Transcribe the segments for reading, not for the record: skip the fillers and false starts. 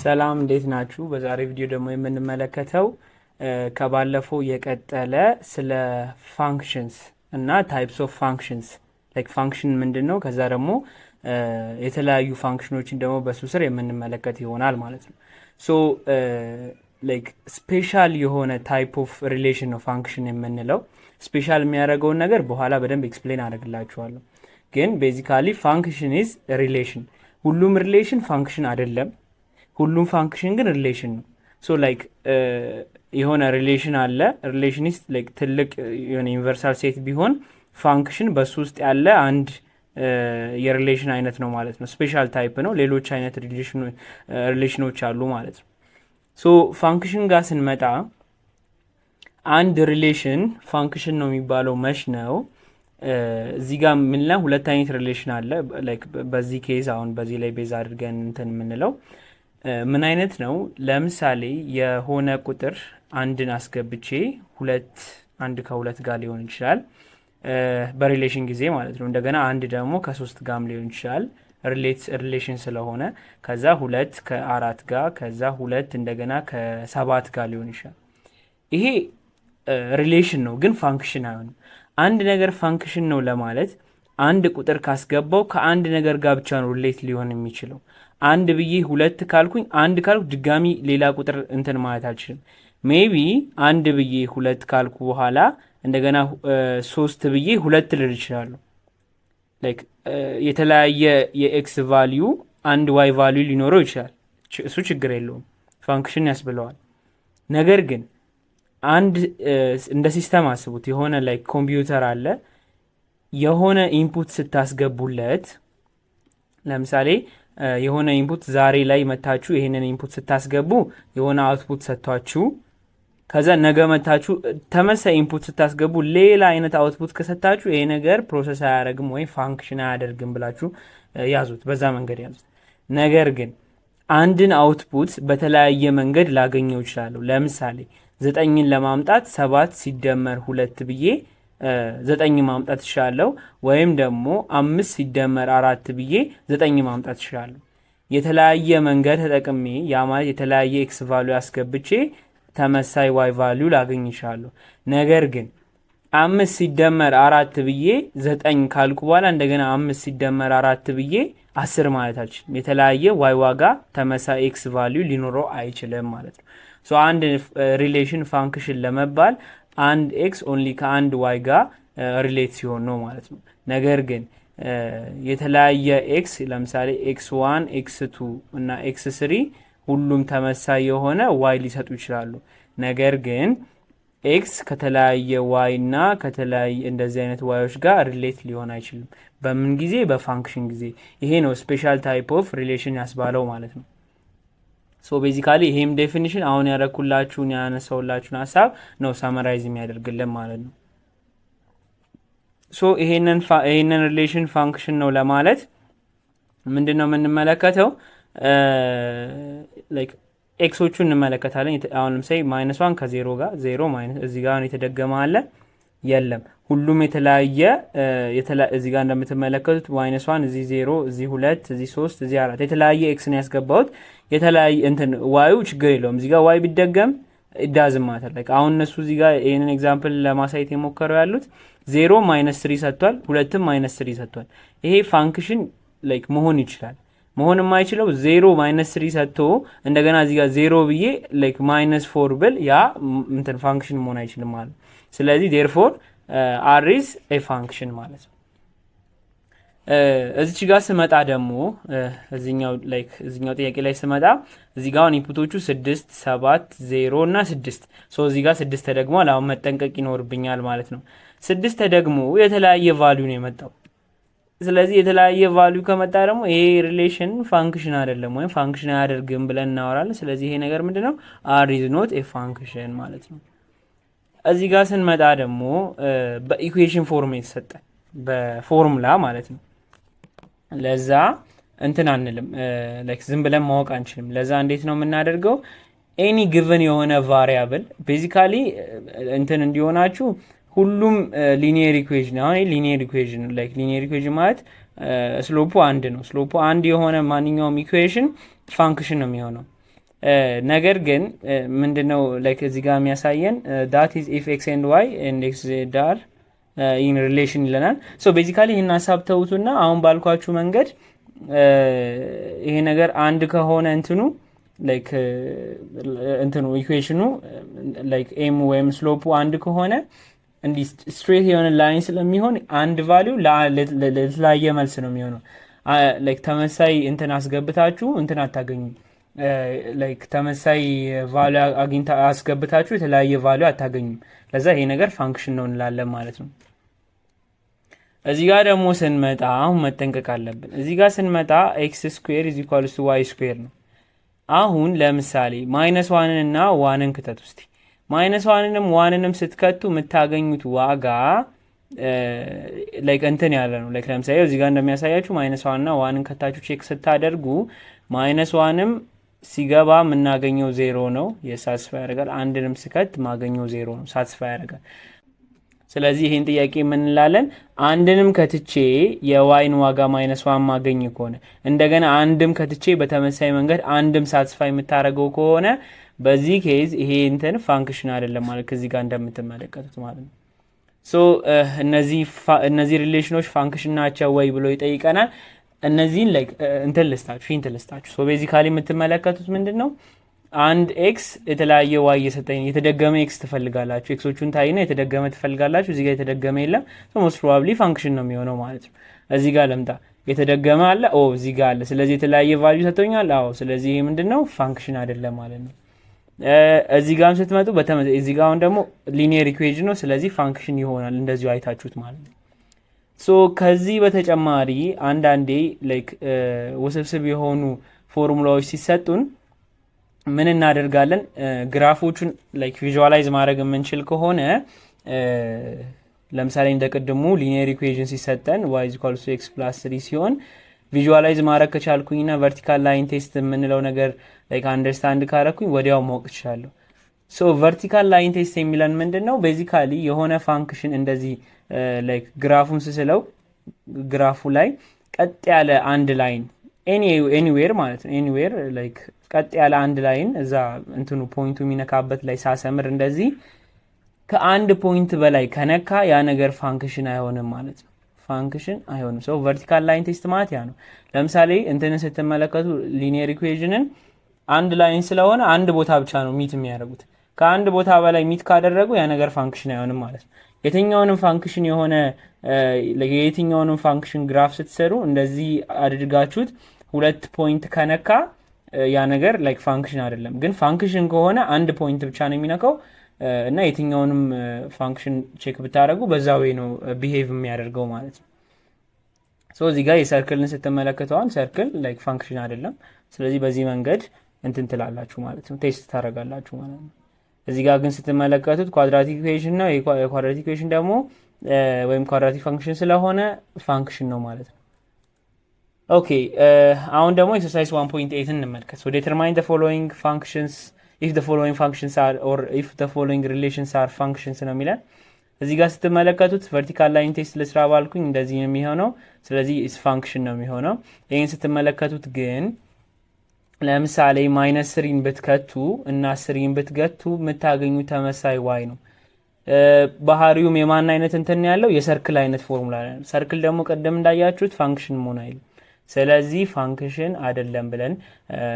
ሰላም፣ እንዴት ናችሁ? በዛሬ ቪዲዮ ደግሞ የምንመለከተው ከባለፈው የቀጠለ ስለ functions እና types of functions፣ like function ምንድን ነው፣ ከዛ ደግሞ የተለያዩ function ኦችን ደግሞ በሱ ስር የምንመለከት ይሆናል ማለት ነው። So like special የሆነ type of relation ነው function የምንለው። Special የሚያደርገውን ነገር በኋላ በደንብ explain አደርግላችኋለሁ። ግን basically function is relation። ሁሉም relation function አይደለም። ሁሉም function ግን relation ነው። So like የሆነ relation አለ። Relation is like ትልቅ የሆነ universal set ቢሆን function በሱ ውስጥ ያለ አንድ የ relation አይነት ነው ማለት ነው። Special type ነው። ሌሎች አይነት relation ኦች አሉ ማለት ነው። So function ጋር ስንመጣ አንድ relation function ነው የሚባለው መች ነው? እዚህ ጋር ምንለው ሁለት አይነት relation አለ። Like በዚህ case አሁን በዚህ ላይ base አድርገን እንትን የምንለው ምን አይነት ነው? ለምሳሌ የሆነ ቁጥር አንድን አስገብቼ ሁለት፣ አንድ ከሁለት ጋር ሊሆን ይችላል በ relation ጊዜ ማለት ነው። እንደገና አንድ ደግሞ ከሶስት ጋርም ሊሆን ይችላል relation ስለሆነ፣ ከዛ ሁለት ከአራት ጋር፣ ከዛ ሁለት እንደገና ከሰባት ጋር ሊሆን ይችላል። ይሄ relation ነው፣ ግን function አይሆንም። አንድ ነገር function ነው ለማለት አንድ ቁጥር ካስገባው ከአንድ ነገር ጋር ብቻ ነው relate ሊሆን የሚችለው። አንድ ብዬ ሁለት ካልኩኝ፣ አንድ ካልኩ ድጋሚ ሌላ ቁጥር እንትን ማለት አልችልም። Maybe አንድ ብዬ ሁለት ካልኩ በኋላ እንደገና ሶስት ብዬ ሁለት ልል እችላለሁ። Like የተለያየ የ x value አንድ y value ሊኖረው ይችላል። እሱ ችግር የለውም፣ function ያስብለዋል። ነገር ግን አንድ እንደ system አስቡት። የሆነ like ኮምፒውተር አለ። የሆነ input ስታስገቡለት፣ ለምሳሌ የሆነ input ዛሬ ላይ መታችሁ ይሄንን input ስታስገቡ የሆነ output ሰጥቷችሁ፣ ከዛ ነገ መታችሁ ተመሳሳይ input ስታስገቡ ሌላ አይነት output ከሰጣችሁ ይሄ ነገር process አያደርግም ወይም function አያደርግም ብላችሁ ያዙት፣ በዛ መንገድ ያዙት። ነገር ግን አንድን output በተለያየ መንገድ ላገኘው እችላለሁ። ለምሳሌ ዘጠኝን ለማምጣት ሰባት ሲደመር ሁለት ብዬ ዘጠኝ ማምጣት እችላለሁ። ወይም ደግሞ አምስት ሲደመር አራት ብዬ ዘጠኝ ማምጣት እችላለሁ። የተለያየ መንገድ ተጠቅሜ፣ ያ ማለት የተለያየ x value አስገብቼ ተመሳሳይ y value ላገኝ እችላለሁ። ነገር ግን አምስት ሲደመር አራት ብዬ ዘጠኝ ካልኩ በኋላ እንደገና አምስት ሲደመር አራት ብዬ 10 ማለት አልችልም። የተለያየ y ዋጋ ተመሳሳይ x value ሊኖረው አይችልም ማለት ነው። So አንድ relation function ለመባል አንድ x only ከአንድ y ጋር relate ሲሆን ነው ማለት ነው። ነገር ግን የተለያየ x፣ ለምሳሌ x one፣ x two እና x three ሁሉም ተመሳሳይ የሆነ y ሊሰጡ ይችላሉ። ነገር ግን x ከተለያየ y እና ከተለያየ እንደዚህ አይነት y ኦች ጋር relate ሊሆን አይችልም። በምን ጊዜ? በ function ጊዜ። ይሄ ነው special type of relation ያስባለው ማለት ነው። So basically ይሄም definition አሁን ያረኩላችሁን ያነሳውላችሁን ሀሳብ ነው summarize የሚያደርግልን ማለት ነው። So ይሄንን relation function ነው ለማለት ምንድን ነው የምንመለከተው? Like x ኦቹ እንመለከታለን። አሁን ለምሳሌ minus one ከዜሮ ጋር፣ ዜሮ minus፣ እዚህ ጋር የተደገመ አለ? የለም። ሁሉም የተለያየ። እዚህ ጋር እንደምትመለከቱት minus one፣ እዚህ ዜሮ፣ እዚህ ሁለት፣ እዚህ ሶስት፣ እዚህ አራት፣ የተለያየ x ነው ያስገባሁት። የተለያየ እንትን y ኡ ችግር የለውም። እዚህ ጋር y ቢደገም doesn't matter። Like አሁን እነሱ እዚህ ጋር ይህንን example ለማሳየት የሞከረው ያሉት ዜሮ minus three ሰጥቷል፣ ሁለትም minus three ሰጥቷል። ይሄ function like መሆን ይችላል። መሆን የማይችለው ዜሮ minus three ሰጥቶ እንደገና እዚህ ጋር ዜሮ ብዬ like minus four ብል ያ እንትን function መሆን አይችልም ማለት ነው። ስለዚህ therefore R is a function ማለት ነው። እዚች ጋር ስመጣ ደግሞ እዚኛው like እዚኛው ጥያቄ ላይ ስመጣ እዚህ ጋር አሁን input ኦቹ ስድስት፣ ሰባት፣ ዜሮ እና ስድስት። So እዚህ ጋር ስድስት ተደግሟል። አሁን መጠንቀቅ ይኖርብኛል ማለት ነው። ስድስት ተደግሞ የተለያየ value ነው የመጣው። ስለዚህ የተለያየ value ከመጣ ደግሞ ይሄ relation function አይደለም ወይም function አያደርግም ብለን እናወራለን። ስለዚህ ይሄ ነገር ምንድነው? R is not a function ማለት ነው። እዚህ ጋር ስንመጣ ደግሞ በ equation form የተሰጠ፣ በፎርሙላ ማለት ነው። ለዛ እንትን አንልም፣ like ዝም ብለን ማወቅ አንችልም። ለዛ እንዴት ነው የምናደርገው? Any given የሆነ variable basically እንትን እንዲሆናችሁ ሁሉም linear equation፣ አሁን linear equation፣ like linear equation ማለት slope ኡ አንድ ነው። Slope ኡ አንድ የሆነ ማንኛውም equation function ነው የሚሆነው። ነገር ግን ምንድነው like እዚህ ጋር የሚያሳየን that is if x and y and x z are in relation ይለናል። So basically ይህን ሀሳብ ተውቱና አሁን ባልኳችሁ መንገድ ይሄ ነገር አንድ ከሆነ እንትኑ like እንትኑ equation ኑ like m ወይም slope ኡ አንድ ከሆነ እንዲህ straight የሆነ line ስለሚሆን አንድ value ለተለያየ መልስ ነው የሚሆነው። Like ተመሳሳይ እንትን አስገብታችሁ እንትን አታገኙም። Like ተመሳሳይ value አግኝታ አስገብታችሁ የተለያየ value አታገኙም። ለዛ ይሄ ነገር function ነው እንላለን ማለት ነው። እዚህ ጋር ደግሞ ስንመጣ አሁን መጠንቀቅ አለብን። እዚህ ጋር ስንመጣ x square is equals to y square ነው። አሁን ለምሳሌ minus one ን እና one ን ክተት ውስጥ minus one ንም one ንም ስትከቱ የምታገኙት ዋጋ like እንትን ያለ ነው። Like ለምሳሌ እዚህ ጋር እንደሚያሳያችሁ minus one እና one ን ከታችሁ check ስታደርጉ minus one ም ሲገባ የምናገኘው ዜሮ ነው፣ የ satisfy ያደርጋል። አንድንም ስከት ማገኘው ዜሮ ነው፣ satisfy ያደርጋል። ስለዚህ ይህን ጥያቄ የምንላለን አንድንም ከትቼ የ y ን ዋጋ minus one ማገኝ ከሆነ እንደገና አንድም ከትቼ በተመሳሳይ መንገድ አንድም satisfy የምታደርገው ከሆነ በዚህ case ይሄ እንትን function አይደለም ማለት ከዚህ ጋር እንደምትመለከቱት ማለት ነው። So እነዚህ relation ኖች function ናቸው ወይ ብሎ ይጠይቀናል። እነዚህን like እንትን ልስጣችሁ፣ hint ልስጣችሁ። So basically የምትመለከቱት ምንድን ነው? አንድ x የተለያየ y እየሰጠኝ የተደገመ x ትፈልጋላችሁ። x ኦቹን ታይና የተደገመ ትፈልጋላችሁ። እዚህ ጋር የተደገመ የለም። Most probably function ነው የሚሆነው ማለት ነው። እዚህ ጋር ለምጣ የተደገመ አለ። ኦ እዚህ ጋር አለ። ስለዚህ የተለያየ value ሰጥቶኛል። አዎ ስለዚህ ይሄ ምንድን ነው? Function አይደለም ማለት ነው። እዚህ ጋርም ስትመጡ እዚህ ጋር አሁን ደግሞ linear equation ነው። ስለዚህ function ይሆናል እንደዚሁ አይታችሁት ማለት ነው። So ከዚህ በተጨማሪ አንዳንዴ like ውስብስብ የሆኑ ፎርሙላዎች ሲሰጡን ምን እናደርጋለን? Graph ኦቹን like visualize ማድረግ የምንችል ከሆነ ለምሳሌ እንደ ቅድሙ linear equation ሲሰጠን y is equals to x plus 3 ሲሆን visualize ማድረግ ከቻልኩኝና vertical line test የምንለው ነገር like understand ካረኩኝ ወዲያው ማወቅ እችላለሁ። So vertical line test የሚለን ምንድን ነው? Basically የሆነ function እንደዚህ like graph ኡን ስስለው graph ኡ ላይ ቀጥ ያለ አንድ line anywhere ማለት ነው፣ anywhere like ቀጥ ያለ አንድ line እዛ እንትኑ point ኡ የሚነካበት ላይ ሳሰምር እንደዚህ ከአንድ point በላይ ከነካ ያ ነገር function አይሆንም ማለት ነው። Function አይሆንም። So vertical line test ማለት ያ ነው። ለምሳሌ እንትንን ስትመለከቱ linear equation ን አንድ line ስለሆነ አንድ ቦታ ብቻ ነው meet የሚያደርጉት። ከአንድ ቦታ በላይ meet ካደረጉ ያ ነገር function አይሆንም ማለት ነው። የትኛውንም function የሆነ የትኛውንም function graph ስትሰሩ እንደዚህ አድርጋችሁት ሁለት point ከነካ ያ ነገር like function አይደለም። ግን function ከሆነ አንድ point ብቻ ነው የሚነካው እና የትኛውንም function check ብታደርጉ በዛ way ነው behave የሚያደርገው ማለት ነው። So እዚህ ጋር የ circle ን ስትመለከተዋን circle like function አይደለም። ስለዚህ በዚህ መንገድ እንትን ትላላችሁ ማለት ነው፣ test ታደርጋላችሁ ማለት ነው። እዚህ ጋር ግን ስትመለከቱት quadratic equation ነው። የ quadratic equation ደግሞ ወይም quadratic function ስለሆነ function ነው ማለት ነው። Okay፣ አሁን ደግሞ exercise 1.8 እንመልከት። So determine the following functions if the following functions are or if the following relations are functions ነው የሚለን። እዚህ ጋር ስትመለከቱት vertical line test ልስራ ባልኩኝ እንደዚህ ነው የሚሆነው። ስለዚህ is function ነው የሚሆነው። ይህን ስትመለከቱት ግን ለምሳሌ minus three ን ብትከቱ እና three ን ብትከቱ የምታገኙት ተመሳሳይ y ነው። ባህሪውም የማን አይነት እንትን ያለው የ circle አይነት ፎርሙላ ነው። Circle ደግሞ ቀደም እንዳያችሁት function መሆን አይልም። ስለዚህ function አይደለም ብለን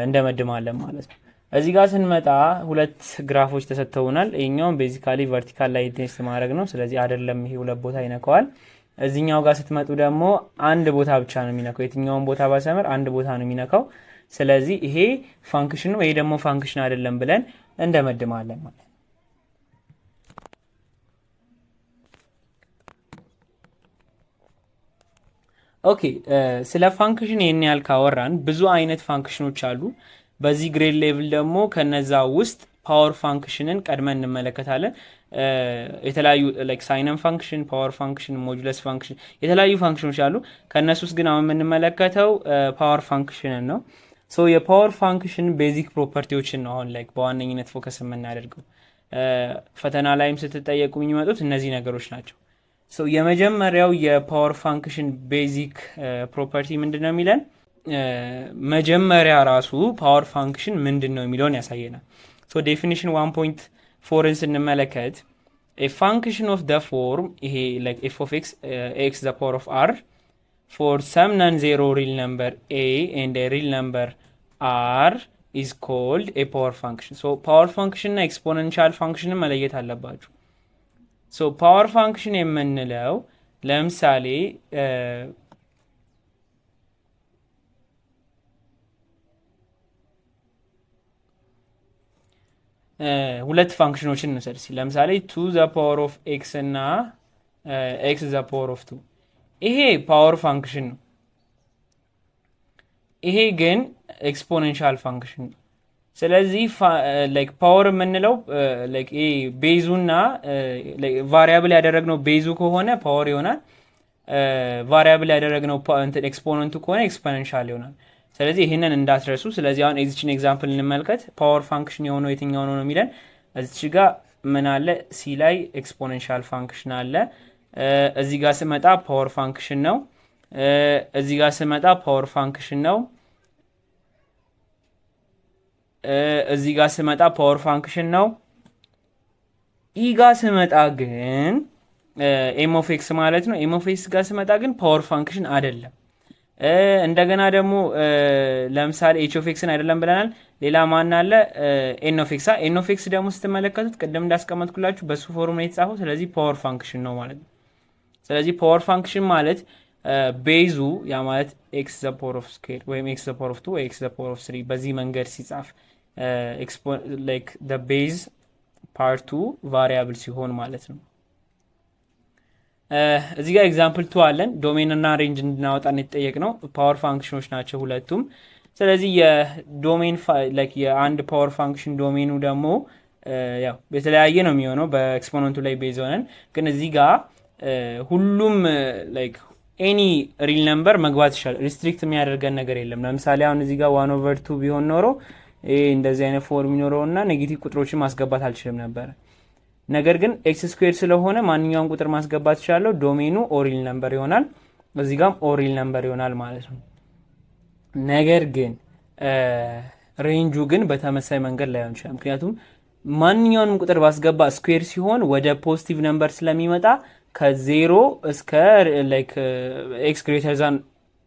እንደመድማለን ማለት ነው። እዚህ ጋር ስንመጣ ሁለት graph ኦች ተሰጥተውናል። ይሄኛውን basically vertical line test ማድረግ ነው። ስለዚህ አይደለም፣ ይሄ ሁለት ቦታ ይነካዋል። እዚህኛው ጋር ስትመጡ ደግሞ አንድ ቦታ ብቻ ነው የሚነካው። የትኛውን ቦታ ባሰምር አንድ ቦታ ነው የሚነካው። ስለዚህ ይሄ function ነው፣ ይሄ ደግሞ function አይደለም ብለን እንደመድማለን ማለት ነው። Okay፣ ስለ function ይህን ያህል ካወራን ብዙ አይነት function ኖች አሉ። በዚህ grade level ደግሞ ከነዛ ውስጥ power function ን ቀድመን እንመለከታለን። የተለያዩ like signum function፣ power function፣ modulus function የተለያዩ function ኖች አሉ። ከእነሱ ውስጥ ግን አሁን የምንመለከተው power function ን ነው። So የ power function basic property ዎችን ነው አሁን like በዋነኝነት focus የምናደርገው። ፈተና ላይም ስትጠየቁ የሚመጡት እነዚህ ነገሮች ናቸው። So የመጀመሪያው የ power function basic property ምንድን ነው የሚለን? መጀመሪያ ራሱ power function ምንድን ነው የሚለውን ያሳየናል። So definition 1.4ን ስንመለከት a function of the form ይሄ like f of x, x the power of r for some non zero real number a and real number r is called a power function። So power function እና exponential function ን መለየት አለባችሁ። So power function የምንለው ለምሳሌ ሁለት function ኖችን እንውሰድ። ለምሳሌ two the power of x እና x the power of two፣ ይሄ power function ነው። ይሄ ግን exponential function ነው። ስለዚህ like power የምንለው like ይሄ base ኡና variable ያደረግነው base ኡ ከሆነ power ይሆናል። Variable ያደረግነው exponent ኡ ከሆነ exponential ይሆናል። ስለዚህ ይህንን እንዳትረሱ። ስለዚህ አሁን እዚችን example እንመልከት። Power function የሆነው የትኛው ነው የሚለን፣ እዚች ጋ ምን አለ? C ላይ exponential function አለ። እዚህ ጋር ስመጣ power function ነው። እዚህ ጋር ስመጣ power function ነው። እዚህ ጋር ስመጣ power function ነው። E ጋር ስመጣ ግን m of x ማለት ነው። m of x ጋር ስመጣ ግን power function አይደለም። እንደገና ደግሞ ለምሳሌ h of x ን አይደለም ብለናል። ሌላ ማን አለ? N of x። N of x ደግሞ ስትመለከቱት ቅድም እንዳስቀመጥኩላችሁ በሱ form ነው የተጻፈው። ስለዚህ power function ነው ማለት ነው። ስለዚህ power function ማለት base ኡ ያ ማለት x the power of square ወይም x the power of two ወይ x the power of three በዚህ መንገድ ሲጻፍ like the base part ኡ variable ሲሆን ማለት ነው። እዚህ ጋር example 2 አለን። Domain እና range እንድናወጣን የተጠየቅነው። Power function ኖች ናቸው ሁለቱም። ስለዚህ የ domain like የአንድ power function domain ኑ ደግሞ ያው የተለያየ ነው የሚሆነው በ exponent ኡ ላይ base ሆነን፣ ግን እዚህ ጋር ሁሉም like any real number መግባት ይችላል። Restrict የሚያደርገን ነገር የለም። ለምሳሌ አሁን እዚህ ጋር 1/2 ቢሆን ኖሮ ይሄ እንደዚህ አይነት form ይኖረው እና negative ቁጥሮችን ማስገባት አልችልም ነበረ። ነገር ግን x square ስለሆነ ማንኛውም ቁጥር ማስገባት ይችላለሁ። Domain ኑ all real number ይሆናል። እዚህ ጋም all real number ይሆናል ማለት ነው። ነገር ግን range ኡ ግን በተመሳሳይ መንገድ ላይሆን ይችላል። ምክንያቱም ማንኛውንም ቁጥር ባስገባ square ሲሆን ወደ positive number ስለሚመጣ ከዜሮ እስከ like x greater than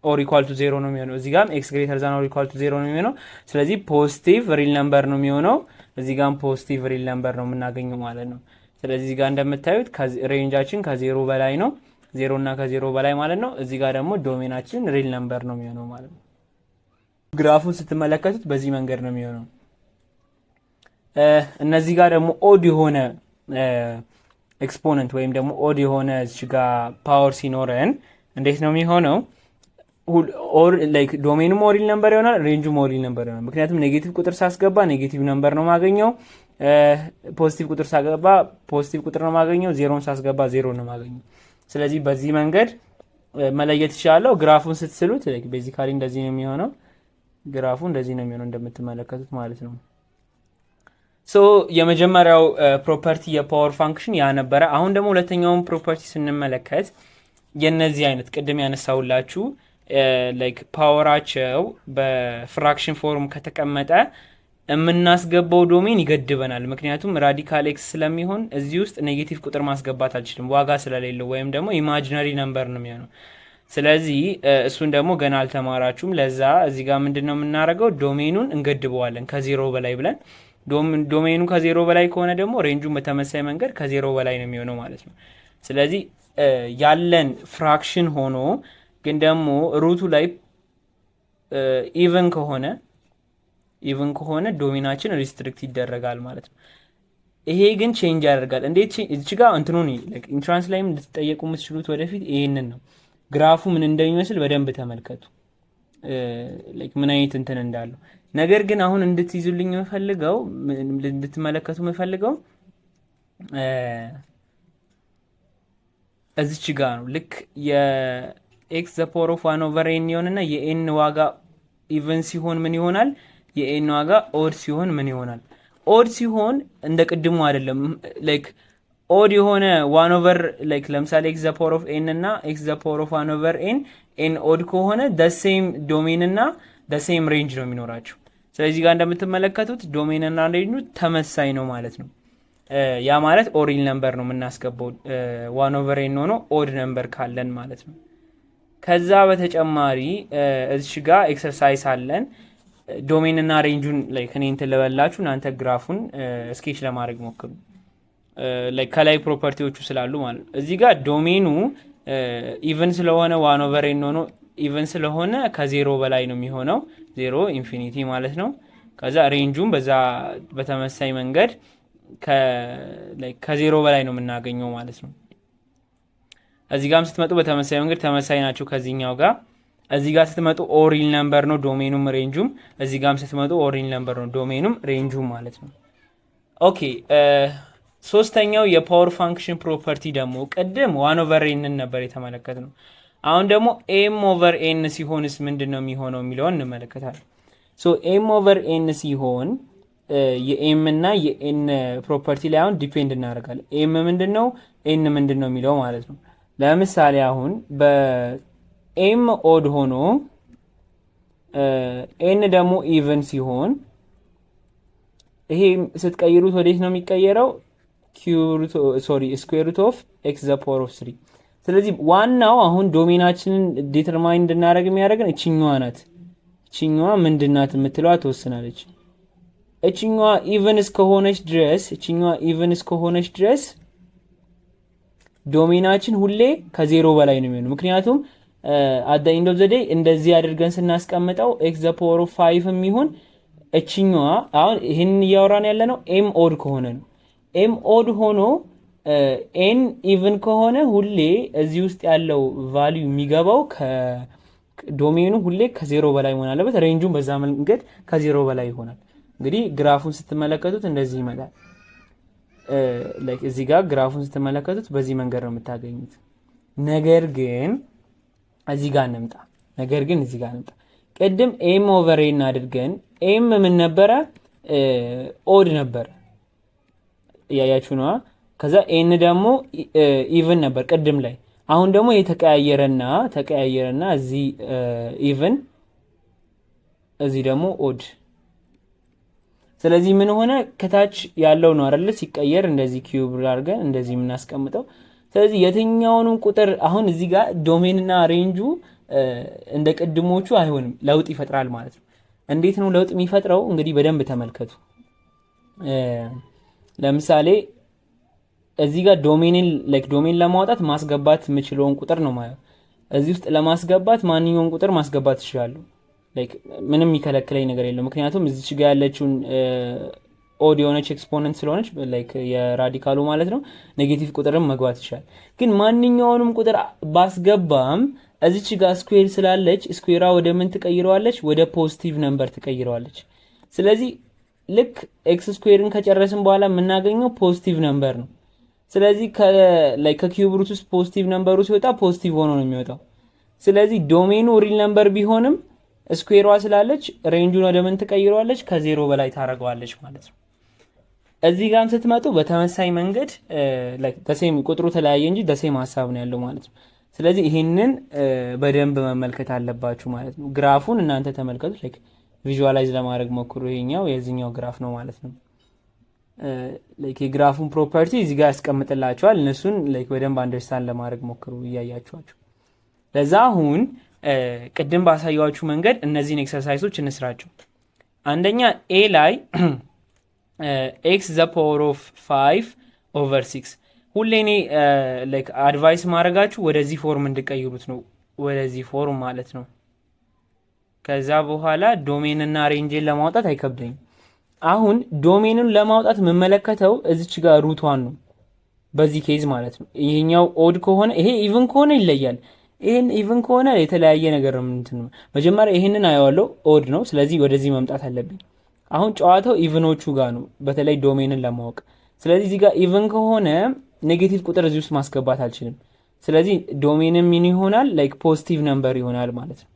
or equal to zero ነው የሚሆነው። እዚህ ጋም x greater than or equal to zero ነው የሚሆነው። ስለዚህ positive real number ነው የሚሆነው። እዚህ ጋም positive real number ነው የምናገኘው ማለት ነው። ስለዚህ እዚህ ጋር እንደምታዩት range ኣችን ከዜሮ በላይ ነው፣ ዜሮ እና ከዜሮ በላይ ማለት ነው። እዚህ ጋር ደግሞ domain ኣችን real number ነው የሚሆነው ማለት ነው። Graph ኡን ስትመለከቱት በዚህ መንገድ ነው የሚሆነው። እነዚህ ጋር ደግሞ odd የሆነ exponent ወይም ደግሞ odd የሆነ እዚህ ጋር power ሲኖረን እንዴት ነው የሚሆነው? Like domain ኑም all real number ይሆናል፣ range ኡም all real number ይሆናል። ምክንያቱም negative ቁጥር ሳስገባ negative number ነው ማገኘው፣ positive ቁጥር ሳስገባ positive ቁጥር ነው ማገኘው፣ ዜሮን ሳስገባ ዜሮ ነው ማገኘው። ስለዚህ በዚህ መንገድ መለየት ይችላለሁ። Graph ኡን ስትስሉት basically እንደዚህ ነው የሚሆነው። Graph ኡ እንደዚህ ነው የሚሆነው እንደምትመለከቱት ማለት ነው። So የመጀመሪያው property የ power function ያ ነበረ። አሁን ደግሞ ሁለተኛውን property ስንመለከት የነዚህ አይነት ቅድም ያነሳሁላችሁ like power ኣቸው በ fraction form ከተቀመጠ የምናስገባው domain ይገድበናል። ምክንያቱም radical x ስለሚሆን እዚህ ውስጥ negative ቁጥር ማስገባት አልችልም ዋጋ ስለሌለው ወይም ደግሞ imaginary number ነው የሚሆነው። ስለዚህ እሱን ደግሞ ገና አልተማራችሁም። ለዛ እዚህ ጋር ምንድን ነው የምናደርገው? Domain ኑን እንገድበዋለን ከዜሮ በላይ ብለን፣ domain ኑ ከዜሮ በላይ ከሆነ ደግሞ range ኡን በተመሳሳይ መንገድ ከዜሮ በላይ ነው የሚሆነው ማለት ነው። ስለዚህ ያለን fraction ሆኖ ግን ደግሞ root ኡ ላይ even ከሆነ domain ኣችን restrict ይደረጋል ማለት ነው። ይሄ ግን change ያደርጋል። እንዴት? እዚህ ጋር እንትኑን entrance ላይም እንድትጠየቁ የምትችሉት ወደፊት ይሄንን ነው። Graph ኡ ምን እንደሚመስል በደንብ ተመልከቱ፣ ምን አይነት እንትን እንዳለው። ነገር ግን አሁን እንድትይዙልኝ የምፈልገው፣ እንድትመለከቱ የምፈልገው እዚች ጋ ነው። ልክ የ x the power of 1/n ይሆንና የ n ዋጋ even ሲሆን ምን ይሆናል? የ n ዋጋ odd ሲሆን ምን ይሆናል? Odd ሲሆን እንደ ቅድሙ አይደለም። Like Odd የሆነ one over, like ለምሳሌ x the power of n እና x the power of one over n, n odd ከሆነ the same domain እና the same range ነው የሚኖራቸው። ስለዚህ ጋር እንደምትመለከቱት domain እና range ኡ ተመሳሳይ ነው ማለት ነው። ያ ማለት all real number ነው የምናስገባው one over n ሆኖ odd number ካለን ማለት ነው። ከዛ በተጨማሪ እዚሽ ጋር exercise አለን። Domain እና range ኡን like እኔ እንትን ልበላችሁ፣ እናንተ graph ኡን sketch ለማድረግ ሞክሩ። ከላይ property ዎቹ ስላሉ ማለት ነው። እዚህ ጋር domain ኑ even ስለሆነ፣ one over n ሆኖ even ስለሆነ ከዜሮ በላይ ነው የሚሆነው፣ zero infinity ማለት ነው። ከዛ range ኡም በዛ በተመሳሳይ መንገድ ከዜሮ በላይ ነው የምናገኘው ማለት ነው። እዚህ ጋርም ስትመጡ በተመሳሳይ መንገድ ተመሳሳይ ናቸው ከዚህኛው ጋር። እዚህ ጋር ስትመጡ all real number ነው domain ኑም range ኡም። እዚህ ጋርም ስትመጡ all real number ነው domain ኑም range ኡም ማለት ነው። Okay፣ ሶስተኛው የ power function property ደግሞ ቅድም one over n ን ነበር የተመለከትነው። አሁን ደግሞ m over n ሲሆንስ ምንድን ነው የሚሆነው የሚለውን እንመለከታለን። So m over n ሲሆን የ m እና የ n property ላይ አሁን depend እናደርጋለን። m ምንድን ነው፣ n ምንድን ነው የሚለው ማለት ነው። ለምሳሌ አሁን በ m odd ሆኖ n ደግሞ even ሲሆን ይሄ ስትቀይሩት ወዴት ነው የሚቀየረው? Sorry, square root of x the power of three። ስለዚህ ዋናው አሁን domain ኣችንን determine እንድናደርግ የሚያደርገን እችኛዋ ናት። እችኛዋ ምንድናት የምትለዋ ትወስናለች። እችኛዋ even እስከሆነች ድረስ፣ እችኛዋ even እስከሆነች ድረስ domain ኣችን ሁሌ ከዜሮ በላይ ነው የሚሆነው። ምክንያቱም at the end of the day እንደዚህ አድርገን ስናስቀምጠው x the power of five የሚሆን እችኛዋ፣ አሁን ይህንን እያወራን ያለ ነው m odd ከሆነ ነው። m odd ሆኖ n even ከሆነ ሁሌ እዚህ ውስጥ ያለው value የሚገባው domain ኑ ሁሌ ከዜሮ በላይ መሆን አለበት። Range ኡን በዛ መንገድ ከዜሮ በላይ ይሆናል። እንግዲህ graph ኡን ስትመለከቱት እንደዚህ ይመጣል። እዚህ ጋር graph ኡን ስትመለከቱት በዚህ መንገድ ነው የምታገኙት። ነገር ግን እዚህ ጋር እንምጣ። ነገር ግን እዚህ ጋር እንምጣ። ቅድም m over n አድርገን m ምን ነበረ? Odd ነበረ። እያያችሁ ነዋ። ከዛ n ደግሞ even ነበር ቅድም ላይ። አሁን ደግሞ የተቀያየረና እዚህ even እዚህ ደግሞ odd። ስለዚህ ምን ሆነ? ከታች ያለው ነው አይደለ? ሲቀየር እንደዚህ cube አድርገን እንደዚህ የምናስቀምጠው። ስለዚህ የትኛውንም ቁጥር አሁን እዚህ ጋር domain ና range ኡ እንደ ቅድሞቹ አይሆንም፣ ለውጥ ይፈጥራል ማለት ነው። እንዴት ነው ለውጥ የሚፈጥረው? እንግዲህ በደንብ ተመልከቱ። ለምሳሌ እዚህ ጋር domain ን like domain ለማውጣት ማስገባት የምችለውን ቁጥር ነው ማየው። እዚህ ውስጥ ለማስገባት ማንኛውም ቁጥር ማስገባት እችላለሁ። Like ምንም የሚከለክለኝ ነገር የለም። ምክንያቱም እዚች ጋር ያለችውን odd የሆነች exponent ስለሆነች፣ like የ radical ኡ ማለት ነው፣ negative ቁጥርም መግባት ይችላል። ግን ማንኛውንም ቁጥር ባስገባም እዚች ጋር square ስላለች square ዋ ወደ ምን ትቀይረዋለች? ወደ positive number ትቀይረዋለች። ስለዚህ ልክ x square ን ከጨረስን በኋላ የምናገኘው positive number ነው። ስለዚህ ከ cube root ውስጥ positive number ኡ ሲወጣ positive ሆኖ ነው የሚወጣው። ስለዚህ domain ኑ real number ቢሆንም square ዋ ስላለች range ኡን ወደ ምን ትቀይረዋለች? ከዜሮ በላይ ታደርገዋለች ማለት ነው። እዚህ ጋርም ስትመጡ በተመሳሳይ መንገድ the same፣ ቁጥሩ ተለያየ እንጂ the same ሀሳብ ነው ያለው ማለት ነው። ስለዚህ ይህንን በደንብ መመልከት አለባችሁ ማለት ነው። Graph ኡን እናንተ ተመልከቱት፣ like visualize ለማድረግ ሞክሩ። ይሄኛው የዚህኛው graph ነው ማለት ነው። Like የ graph ኡን property እዚህ ጋር ያስቀምጥላችኋል። እነሱን like በደንብ understand ለማድረግ ሞክሩ እያያችኋቸው። ለዛ አሁን ቅድም ባሳየኋችሁ መንገድ እነዚህን exercise ኦች እንስራቸው። አንደኛ a ላይ x the power of 5 over 6። ሁሌ እኔ like advise ማደርጋችሁ ወደዚህ form እንድትቀይሩት ነው፣ ወደዚህ form ማለት ነው። ከዛ በኋላ domain እና range ን ለማውጣት አይከብደኝም። አሁን domain ን ለማውጣት የምመለከተው እዚች ጋር root ዋን ነው፣ በዚህ case ማለት ነው። ይሄኛው odd ከሆነ፣ ይሄ even ከሆነ ይለያል። ይሄን even ከሆነ የተለያየ ነገር ነው። እንትን መጀመሪያ ይሄንን አየዋለሁ፣ odd ነው። ስለዚህ ወደዚህ መምጣት አለብኝ። አሁን ጨዋታው even ኦቹ ጋር ነው፣ በተለይ domain ን ለማወቅ። ስለዚህ እዚህ ጋር even ከሆነ negative ቁጥር እዚህ ውስጥ ማስገባት አልችልም። ስለዚህ domain ምን ይሆናል? Like positive number ይሆናል ማለት ነው።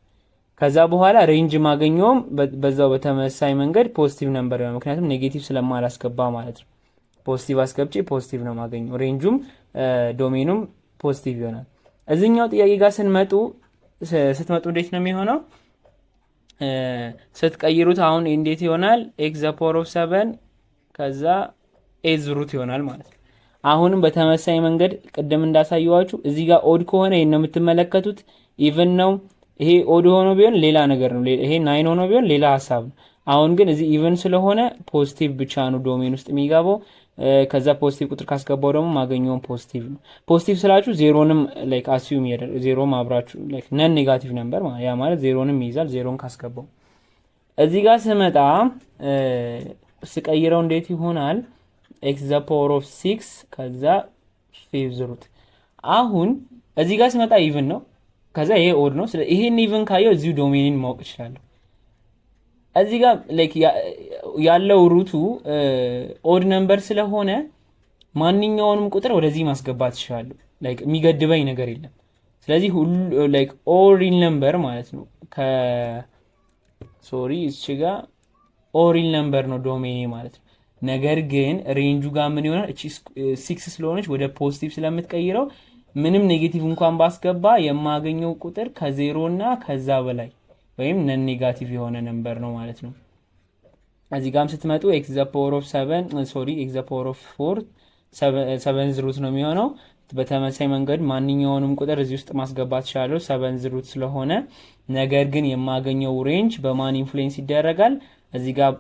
ከዛ በኋላ range ማገኘውም በዛው በተመሳሳይ መንገድ positive number ይሆናል፣ ምክንያቱም negative ስለማላስገባ ማለት ነው። Positive አስገብቼ positive ነው የማገኘው። Range ኡም domain ኑም positive ይሆናል። እዚህኛው ጥያቄ ጋር ስትመጡ እንዴት ነው የሚሆነው? ስትቀይሩት አሁን እንዴት ይሆናል? X the power of seven ከዛ eighth root ይሆናል ማለት ነው። አሁንም በተመሳሳይ መንገድ ቅድም እንዳሳየዋችሁ እዚህ ጋር odd ከሆነ ይሄን ነው የምትመለከቱት፣ even ነው። ይሄ odd ሆኖ ቢሆን ሌላ ነገር ነው። ይሄ nine ሆኖ ቢሆን ሌላ ሀሳብ ነው። አሁን ግን እዚህ even ስለሆነ positive ብቻ ነው domain ውስጥ የሚገባው። ከዛ positive ቁጥር ካስገባው ደግሞ ማገኘውን positive ነው። Positive ስላችሁ ዜሮንም like assume ዜሮም አብራችሁ like non negative number፣ ያ ማለት ዜሮንም ይይዛል። ዜሮን ካስገባው እዚህ ጋር ስመጣ ስቀይረው እንዴት ይሆናል? X the power of six ከዛ fifth root። አሁን እዚህ ጋር ስመጣ even ነው፣ ከዛ ይሄ odd ነው። ይሄን even ካየው እዚሁ domain ን ማወቅ እችላለሁ። እዚህ ጋር like ያለው root ኡ odd number ስለሆነ ማንኛውንም ቁጥር ወደዚህ ማስገባት እችላለሁ። Like የሚገድበኝ ነገር የለም። ስለዚህ ሁሉ like all real number ማለት ነው። ከ sorry፣ እዚህ ጋር all real number ነው domain ኔ ማለት ነው። ነገር ግን range ኡ ጋር ምን ይሆናል? እቺ six ስለሆነች ወደ positive ስለምትቀይረው ምንም negative እንኳን ባስገባ የማገኘው ቁጥር ከዜሮ እና ከዛ በላይ ወይም non negative የሆነ number ነው ማለት ነው። እዚህ ጋም ስትመጡ x the power of seven, sorry, x the power of four seventh root ነው የሚሆነው። በተመሳሳይ መንገድ ማንኛውንም ቁጥር እዚህ ውስጥ ማስገባት እችላለሁ seventh root ስለሆነ። ነገር ግን የማገኘው range በማን influence ይደረጋል? እዚህ ጋር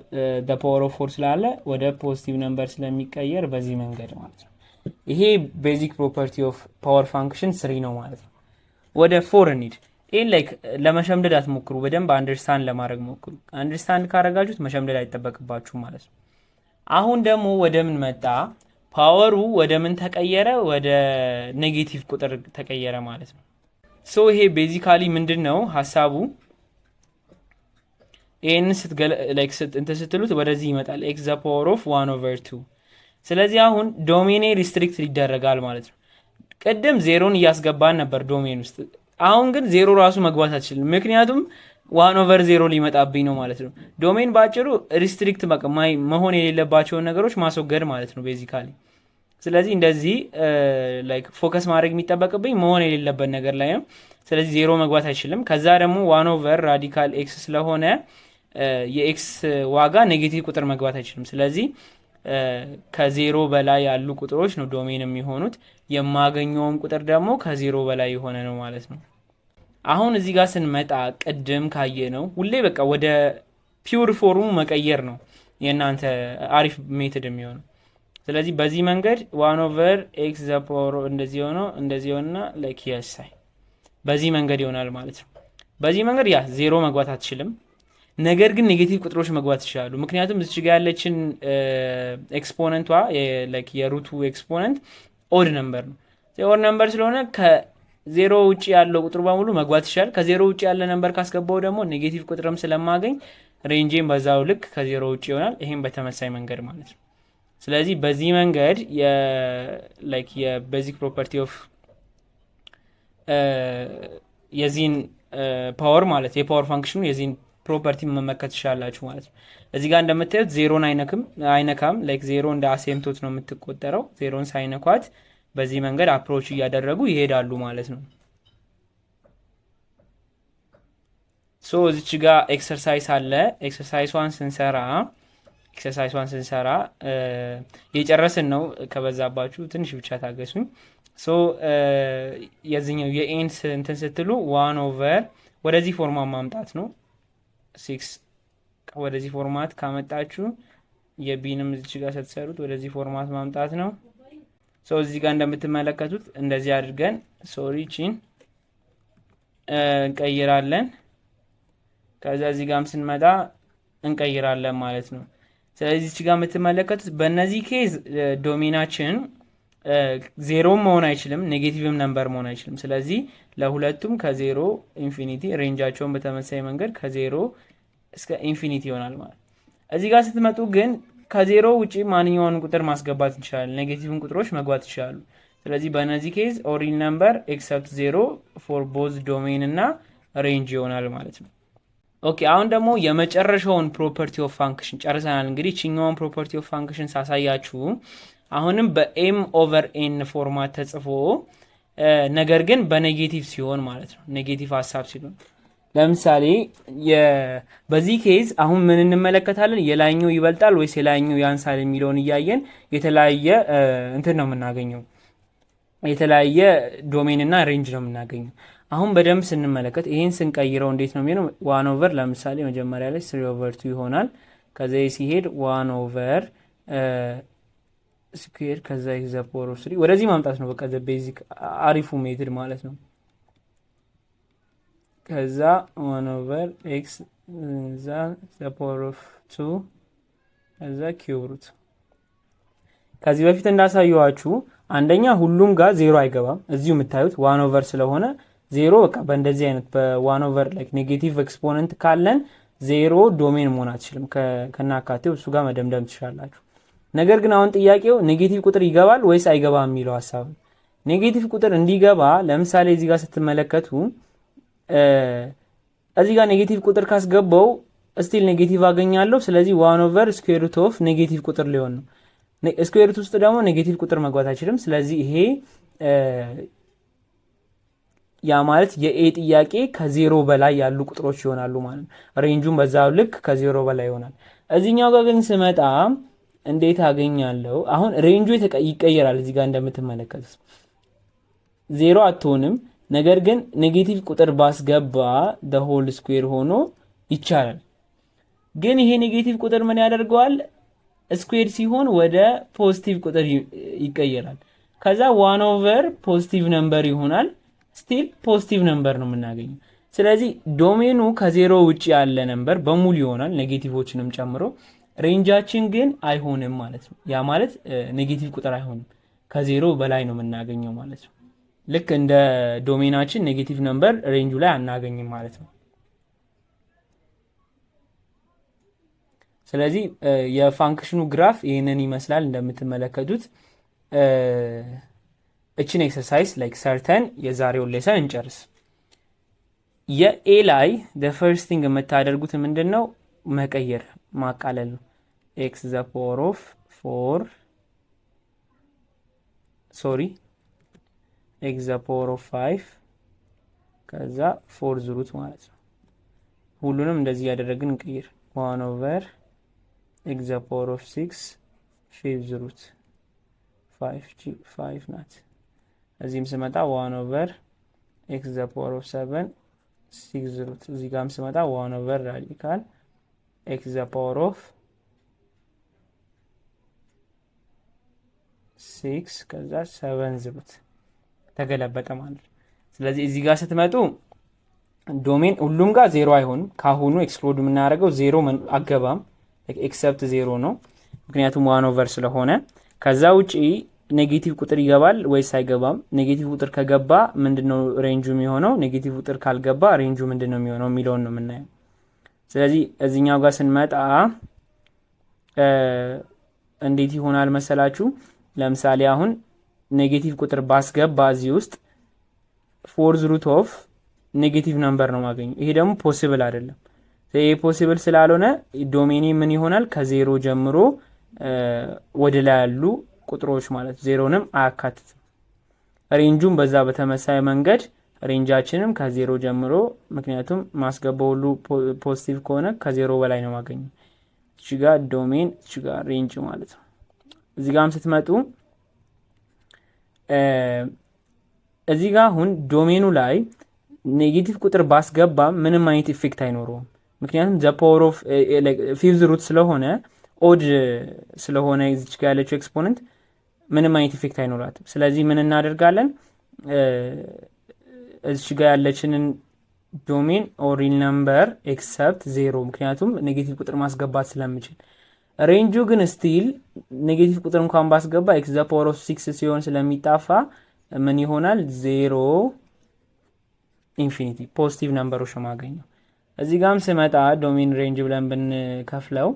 power of four ስላለ ወደ positive number ስለሚቀየር በዚህ መንገድ ማለት ነው። ይሄ basic property of power function three ነው ማለት ነው። ወደ four እንሂድ። ይህን like ለመሸምደድ አትሞክሩ፣ በደንብ understand ለማድረግ ሞክሩ። Understand ካረጋችሁት መሸምደድ አይጠበቅባችሁም ማለት ነው። አሁን ደግሞ ወደ ምን መጣ? Power ኡ ወደ ምን ተቀየረ? ወደ negative ቁጥር ተቀየረ ማለት ነው። So ይሄ basically ምንድን ነው ሀሳቡ? ይህን እንትን ስትሉት ወደዚህ ይመጣል፣ x the power of one over two። ስለዚህ አሁን domain ኔ restrict ይደረጋል ማለት ነው። ቅድም ዜሮን እያስገባን ነበር domain ውስጥ። አሁን ግን ዜሮ ራሱ መግባት አትችልም፣ ምክንያቱም one over zero ሊመጣብኝ ነው ማለት ነው። Domain በአጭሩ restrict መሆን የሌለባቸውን ነገሮች ማስወገድ ማለት ነው basically። ስለዚህ እንደዚህ like focus ማድረግ የሚጠበቅብኝ መሆን የሌለበት ነገር ላይ ነው። ስለዚህ ዜሮ መግባት አይችልም። ከዛ ደግሞ one over radical x ስለሆነ የ x ዋጋ negative ቁጥር መግባት አይችልም። ስለዚህ ከዜሮ በላይ ያሉ ቁጥሮች ነው domain የሚሆኑት። የማገኘውም ቁጥር ደግሞ ከዜሮ በላይ የሆነ ነው ማለት ነው። አሁን እዚህ ጋር ስንመጣ ቅድም ካየነው ሁሌ በቃ ወደ pure form ኡ መቀየር ነው የእናንተ አሪፍ method የሚሆነው። ስለዚህ በዚህ መንገድ one over x the power እንደዚህ ሆኖ እንደዚህ ሆንና like የሳይ በዚህ መንገድ ይሆናል ማለት ነው። በዚህ መንገድ ያ ዜሮ መግባት አትችልም። ነገር ግን negative ቁጥሮች መግባት ይችላሉ። ምክንያቱም እዚች ጋ ያለችን exponent ቷ የ root ኡ exponent odd number ነው። Odd number ስለሆነ ከዜሮ ውጭ ያለው ቁጥር በሙሉ መግባት ይችላል። ከዜሮ ውጭ ያለ number ካስገባው ደግሞ negative ቁጥርም ስለማገኝ range ኤም በዛው ልክ ከዜሮ ውጭ ይሆናል። ይሄም በተመሳሳይ መንገድ ማለት ነው። ስለዚህ በዚህ መንገድ የ basic property of የዚህን power ማለት የ power function ኑ የዚህን property መመልከት ትችላላችሁ ማለት ነው። እዚህ ጋር እንደምታዩት ዜሮን አይነክም አይነካም። Like ዜሮ እንደ asymptote ነው የምትቆጠረው። ዜሮን ሳይነኳት በዚህ መንገድ approach እያደረጉ ይሄዳሉ ማለት ነው። So እዚች ጋር exercise አለ። Exercise one ስንሰራ የጨረስን ነው። ከበዛባችሁ ትንሽ ብቻ ታገሱኝ። So የዚህኛው የ a ን እንትን ስትሉ one over ወደዚህ format ማምጣት ነው። Six ወደዚህ format ካመጣችሁ የ b ንም እዚች ጋር ስትሰሩት ወደዚህ format ማምጣት ነው። So እዚህ ጋር እንደምትመለከቱት እንደዚህ አድርገን፣ sorry፣ ቺን እንቀይራለን። ከዛ እዚህ ጋርም ስንመጣ እንቀይራለን ማለት ነው። ስለዚህ እዚህ ጋር የምትመለከቱት በእነዚህ case domain ኣችን ዜሮም መሆን አይችልም፣ negative ም number መሆን አይችልም። ስለዚህ ለሁለቱም ከዜሮ infinity፣ range ኣቸውን በተመሳሳይ መንገድ ከዜሮ እስከ infinity ይሆናል ማለት። እዚህ ጋር ስትመጡ ግን ከዜሮ ውጪ ማንኛውን ቁጥር ማስገባት እንችላለን። Negative ን ቁጥሮች መግባት ይችላሉ። ስለዚህ በእነዚህ case all real number except zero for both domain እና range ይሆናል ማለት ነው። Okay፣ አሁን ደግሞ የመጨረሻውን property of function ጨርሰናል። እንግዲህ ችኛውን property of function ሳሳያችሁ አሁንም በ m over n format ተጽፎ ነገር ግን በ negative ሲሆን ማለት ነው። Negative ሀሳብ ሲሆን ለምሳሌ በዚህ case አሁን ምን እንመለከታለን? የላይኛው ይበልጣል ወይስ የላይኛው ያንሳል የሚለውን እያየን የተለያየ እንትን ነው የምናገኘው፣ የተለያየ domain እና range ነው የምናገኘው። አሁን በደንብ ስንመለከት ይሄን ስንቀይረው እንዴት ነው የሚሆነው? One over ለምሳሌ መጀመሪያ ላይ three over two ይሆናል። ከዛ ሲሄድ one over square ከዛ x the power of three ወደዚህ ማምጣት ነው። በቃ basic አሪፉ method ማለት ነው። ከዛ one over x እዛ the power of two ከዛ cube root። ከዚህ በፊት እንዳሳየኋችሁ አንደኛ ሁሉም ጋር ዜሮ አይገባም። እዚሁ የምታዩት one over ስለሆነ ዜሮ በቃ በእንደዚህ አይነት በ one over like negative exponent ካለን ዜሮ domain መሆን አትችልም። ከናካቴው እሱ ጋር መደምደም ትችላላችሁ። ነገር ግን አሁን ጥያቄው negative ቁጥር ይገባል ወይስ አይገባም የሚለው ሀሳብ ነው። Negative ቁጥር እንዲገባ ለምሳሌ እዚህ ጋር ስትመለከቱ እዚህ ጋር negative ቁጥር ካስገባው still negative አገኛለሁ። ስለዚህ one over square root of negative ቁጥር ሊሆን ነው። Square root ውስጥ ደግሞ negative ቁጥር መግባት አይችልም። ስለዚህ ይሄ ያ ማለት የ A ጥያቄ ከዜሮ በላይ ያሉ ቁጥሮች ይሆናሉ ማለት ነው። Range ኡም በዛ ልክ ከዜሮ በላይ ይሆናል። እዚህኛው ጋር ግን ስመጣ እንዴት አገኛለሁ? አሁን range ኡ ይቀየራል። እዚህ ጋር እንደምትመለከቱት ዜሮ አትሆንም። ነገር ግን negative ቁጥር ባስገባ whole square ሆኖ ይቻላል። ግን ይሄ negative ቁጥር ምን ያደርገዋል? Square ሲሆን ወደ positive ቁጥር ይቀየራል። ከዛ one over positive number ይሆናል። Still positive number ነው የምናገኘው። ስለዚህ domain ኑ ከዜሮ ውጭ ያለ number በሙሉ ይሆናል negative ኦችንም ጨምሮ። Range ኣችን ግን አይሆንም ማለት ነው። ያ ማለት negative ቁጥር አይሆንም፣ ከዜሮ በላይ ነው የምናገኘው ማለት ነው። ልክ እንደ domain ኣችን negative number range ኡ ላይ አናገኝም ማለት ነው። ስለዚህ የ function ኑ graph ይህንን ይመስላል እንደምትመለከቱት። እችን exercise like ሰርተን የዛሬውን lesson እንጨርስ። የ A ላይ first thing የምታደርጉት ምንድን ነው? መቀየር ማቃለል ነው። X the power of four, sorry, x the power of five ከዛ fourth root ማለት ነው። ሁሉንም እንደዚህ እያደረግን እንቀይር። One over x the power of six fifth root five five ናት። እዚህም ስመጣ one over x the power of seven sixth root። እዚህ ጋርም ስመጣ one over radical x the power of six ከዛ seventh root ተገለበጠ ማለት ነው። ስለዚህ እዚህ ጋር ስትመጡ domain ሁሉም ጋር ዜሮ አይሆንም። ካሁኑ exclude የምናደርገው ዜሮ አገባም except ዜሮ ነው፣ ምክንያቱም one over ስለሆነ። ከዛ ውጪ negative ቁጥር ይገባል ወይስ አይገባም? Negative ቁጥር ከገባ ምንድነው range ኡ የሚሆነው? Negative ቁጥር ካልገባ range ኡ ምንድነው የሚሆነው የሚለውን ነው የምናየው። ስለዚህ እዚኛው ጋር ስንመጣ እንዴት ይሆናል መሰላችሁ? ለምሳሌ አሁን negative ቁጥር ባስገባ እዚህ ውስጥ fourth root of negative number ነው ማገኘው። ይሄ ደግሞ possible አይደለም። ይሄ possible ስላልሆነ domain ኤ ምን ይሆናል? ከዜሮ ጀምሮ ወደ ላይ ያሉ ቁጥሮች ማለት ዜሮንም አያካትትም። Range ኡም በዛ በተመሳሳይ መንገድ range ኣችንም ከዜሮ ጀምሮ፣ ምክንያቱም ማስገባው ሁሉ positive ከሆነ ከዜሮ በላይ ነው ማገኘው። እዚህ ጋር domain፣ እዚህ ጋር range ማለት ነው። እዚህ ጋርም ስትመጡ እዚህ ጋር አሁን domain ኑ ላይ negative ቁጥር ባስገባ ምንም አይነት effect አይኖረውም። ምክንያቱም the power of fifth root ስለሆነ፣ odd ስለሆነ እዚች ጋር ያለችው exponent ምንም አይነት effect አይኖራትም። ስለዚህ ምን እናደርጋለን? እዚች ጋር ያለችንን domain all real number except zero፣ ምክንያቱም negative ቁጥር ማስገባት ስለምችል። Range ኡ ግን still negative ቁጥር እንኳን ባስገባ x the power of six ሲሆን ስለሚጣፋ ምን ይሆናል? Zero, infinity, positive number ኦች ነው ማገኘው። እዚህ ጋም ስመጣ domain range ብለን ብንከፍለው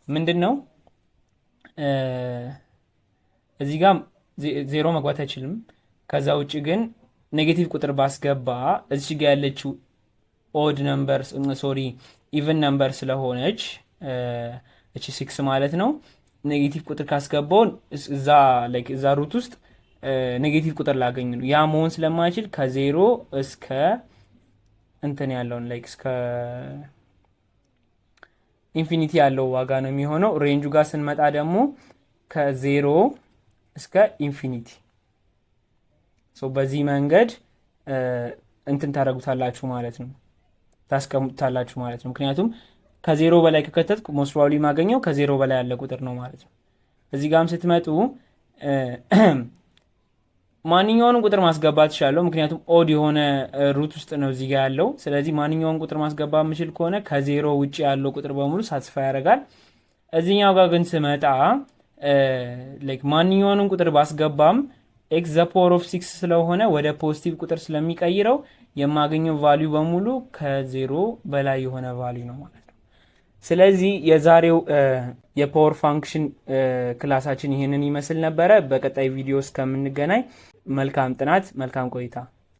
ምንድን ነው? እዚህ ጋም ዜሮ መግባት አይችልም። ከዛ ውጭ ግን negative ቁጥር ባስገባ እዚህ ጋ ያለችው odd number, sorry, Even number ስለሆነች እቺ six ማለት ነው። Negative ቁጥር ካስገባው እዛ like እዛ root ውስጥ negative ቁጥር ላገኝ ነው። ያ መሆን ስለማይችል ከዜሮ እስከ እንትን ያለውን like እስከ infinity ያለው ዋጋ ነው የሚሆነው። Range ኡ ጋር ስንመጣ ደግሞ ከዜሮ እስከ infinity። በዚህ መንገድ እንትን ታደርጉታላችሁ ማለት ነው፣ ታስቀምጡታላችሁ ማለት ነው። ምክንያቱም ከዜሮ በላይ ከከተትኩ most probably የማገኘው ከዜሮ በላይ ያለ ቁጥር ነው ማለት ነው። እዚህ ጋም ስትመጡ ማንኛውንም ቁጥር ማስገባት እችላለሁ፣ ምክንያቱም odd የሆነ root ውስጥ ነው እዚህ ጋር ያለው። ስለዚህ ማንኛውን ቁጥር ማስገባት የምችል ከሆነ ከዜሮ ውጭ ያለው ቁጥር በሙሉ satisfy ያደርጋል። እዚህኛው ጋር ግን ስመጣ like ማንኛውንም ቁጥር ባስገባም x the power of six ስለሆነ ወደ positive ቁጥር ስለሚቀይረው የማገኘው value በሙሉ ከዜሮ በላይ የሆነ value ነው ማለት ነው። ስለዚህ የዛሬው የ power function class ኣችን ይህንን ይመስል ነበረ። በቀጣይ ቪዲዮ እስከምንገናኝ መልካም ጥናት፣ መልካም ቆይታ።